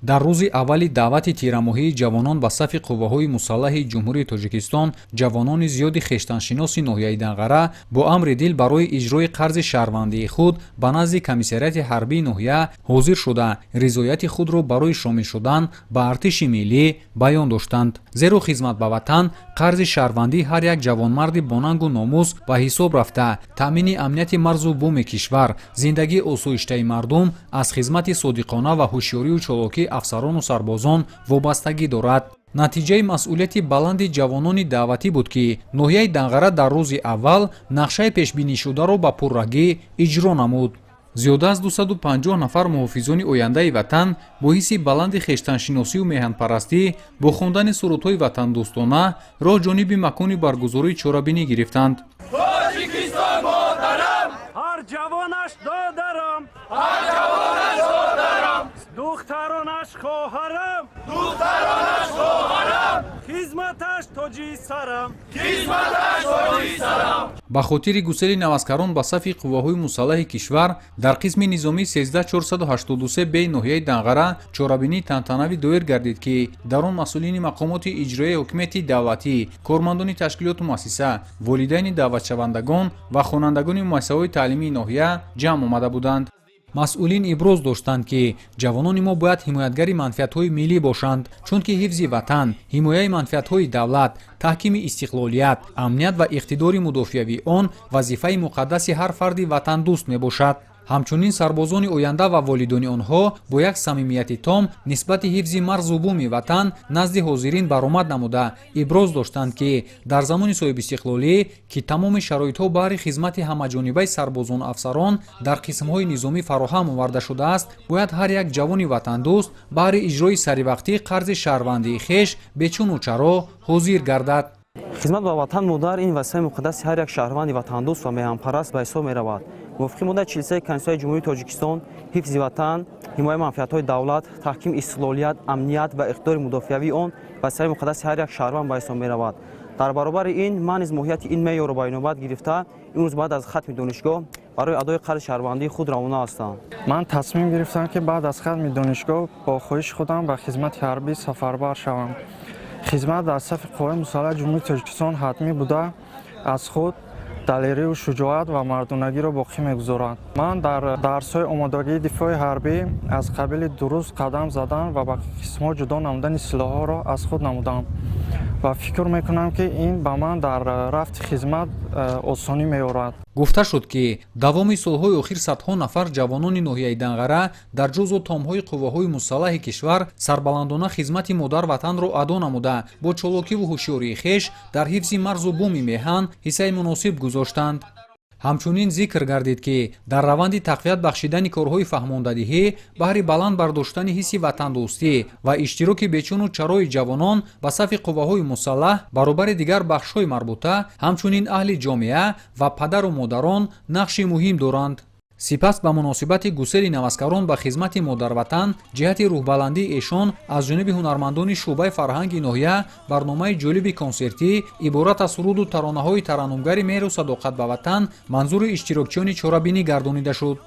Дар рӯзи аввали даъвати тирамоҳии ҷавонон ба сафи қувваҳои мусаллаҳи Ҷумҳурии Тоҷикистон ҷавонони зиёди хештаншиноси ноҳияи Данғара бо амри дил барои иҷрои қарзи шаҳрвандии худ ба назди комиссариати ҳарбии ноҳия ҳозир шуда, ризояти худро барои шомил шудан ба артиши миллӣ баён доштанд. Зеро хизмат ба ватан қарзи шаҳрвандии ҳар як ҷавонмарди бонангу номус ба ҳисоб рафта, таъмини амнияти марзу буми кишвар, зиндагии осоиштаи мардум аз хизмати содиқона ва ҳушёрию чолокии афсарону сарбозон вобастагӣ дорад. Натиҷаи масъулияти баланди ҷавонони даъватӣ буд, ки ноҳияи Данғара дар рӯзи аввал нақшаи пешбинишударо ба пуррагӣ иҷро намуд. Зиёда аз 250 нафар муҳофизони ояндаи ватан бо ҳисси баланди хештаншиносию меҳанпарастӣ бо хондани сурудҳои ватандӯстона роҳ ҷониби макони баргузории чорабинӣ гирифтанд. Ҳар ҷавонаш додарам, ҳар ҷавонаш додарам, духтаронаш хоҳарам, духтаронаш хоҳарам, хизматаш тоҷи сарам, хизматаш тоҷи сарам. Ба хотири гусели наваскарон ба сафи қувваҳои мусаллаҳи кишвар дар қисми низомии 13483 б ноҳияи Данғара чорабинии тантанавӣ доир гардид, ки дар он масъулини мақомоти иҷроияи ҳокимияти давлатӣ, кормандони ташкилоту муассиса, волидайни даъватшавандагон ва хонандагони муассисаҳои таълимии ноҳия ҷамъ омада буданд. Масъулин иброз доштанд, ки ҷавонони мо бояд ҳимоятгари манфиатҳои миллӣ бошанд, чунки ҳифзи ватан, ҳимояи манфиатҳои давлат, таҳкими истиқлолият, амният ва иқтидори мудофиавии он вазифаи муқаддаси ҳар фарди ватандӯст мебошад. Ҳамчунин сарбозони оянда ва волидони онҳо бо як самимияти том нисбати ҳифзи марзу буми ватан назди ҳозирин баромад намуда, иброз доштанд, ки дар замони соҳибистиқлолӣ, ки тамоми шароитҳо баҳри хизмати ҳамаҷонибаи сарбозону афсарон дар қисмҳои низомӣ фароҳам оварда шудааст, бояд ҳар як ҷавони ватандӯст баҳри иҷрои саривақтии қарзи шаҳрвандии хеш бечуну чаро ҳозир гардад. Хизмат ба ватан модар ин вазифаи муқаддаси ҳар як шаҳрванди ватандӯст ва меҳанпараст ба ҳисоб меравад. Мувофиқи моддаи 43 Конститутсияи Ҷумҳурии Тоҷикистон, ҳифзи ватан, ҳимояи манфиатҳои давлат, таҳкими истиқлолият, амният ва иқтидори мудофиавии он вазифаи муқаддаси ҳар як шаҳрванд ба ҳисоб меравад. Дар баробари ин ман низ моҳияти ин меъёрро ба инобат гирифта, имрӯз баъд аз хатми донишгоҳ барои адои қарзи шаҳрвандии худ равона ҳастам. Ман тасмим гирифтам, ки баъд аз хатми донишгоҳ бо хоҳиши худам ба хизмати ҳарбӣ сафарбар шавам. Хизмат дар сафи қувваҳои мусаллаҳи Ҷумҳурии Тоҷикистон ҳатмӣ буда, аз худ далерию шуҷоат ва мардонагиро боқӣ мегузорад. Ман дар дарсҳои омодагии дифои ҳарбӣ аз қабили дуруст қадам задан ва ба қисмҳо ҷудо намудани силоҳҳоро аз худ намудам ва фикр мекунам, ки ин ба ман дар рафти хизмат осонӣ меорад. Гуфта шуд, ки давоми солҳои охир садҳо нафар ҷавонони ноҳияи Данғара дар ҷузъу томҳои қувваҳои мусаллаҳи кишвар сарбаландона хизмати модар ватанро адо намуда, бо чолокиву ҳушёрии хеш дар ҳифзи марзу буми меҳан ҳиссаи муносиб гузоштанд. Ҳамчунин зикр гардид, ки дар раванди тақвият бахшидани корҳои фаҳмондадиҳӣ баҳри баланд бардоштани ҳисси ватандӯстӣ ва иштироки бечуну чарои ҷавонон ба сафи қувваҳои мусаллаҳ, баробари дигар бахшҳои марбута, ҳамчунин аҳли ҷомеа ва падару модарон нақши муҳим доранд. Сипас ба муносибати гусели наваскарон ба хизмати модарватан ҷиҳати рӯҳбаландии эшон аз ҷониби ҳунармандони шӯъбаи фарҳанги ноҳия барномаи ҷолиби консертӣ иборат аз суруду таронаҳои тараннумгари меҳру садоқат ба ватан манзури иштирокчиёни чорабинӣ гардонида шуд.